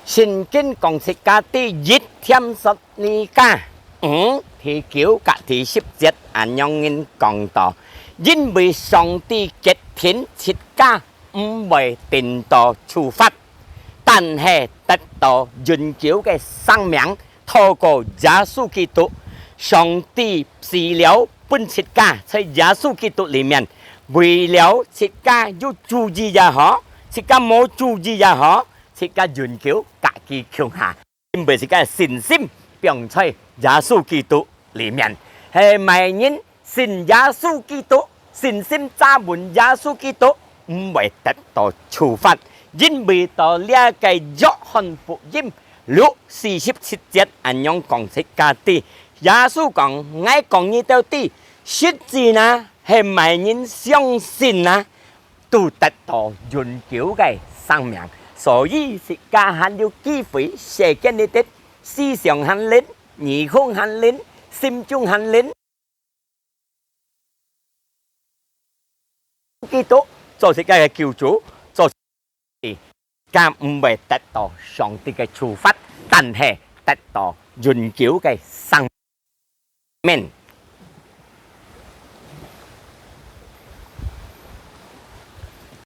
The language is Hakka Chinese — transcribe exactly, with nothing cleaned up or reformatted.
聖經講自家第一帖撒羅尼迦五第九甲第十節恁樣人講到：因為上帝決定自家毋會等到處罰，但係得到永久个生命，透過耶穌基督。上帝死了分自家，在耶穌基督裡面，為了自家有主意也好，自家無主意也好，自家永久甲佢共下。因為自家个信心放在耶穌基督裡面，係麼人信耶穌基督，信心紮穩耶穌基督，毋會得到處罰。因為到這个約翰福音六四十七節恁樣講自家知，耶穌講：「𠊎講你兜知，實際啊，係麼人相信啊，都得到永久个生命。」所以自家還有機會，世間裡底思想還靈，耳空還靈，心中還靈。基督做自家个救主，做自家毋會得到上帝个處罰，但係得到永久个生命。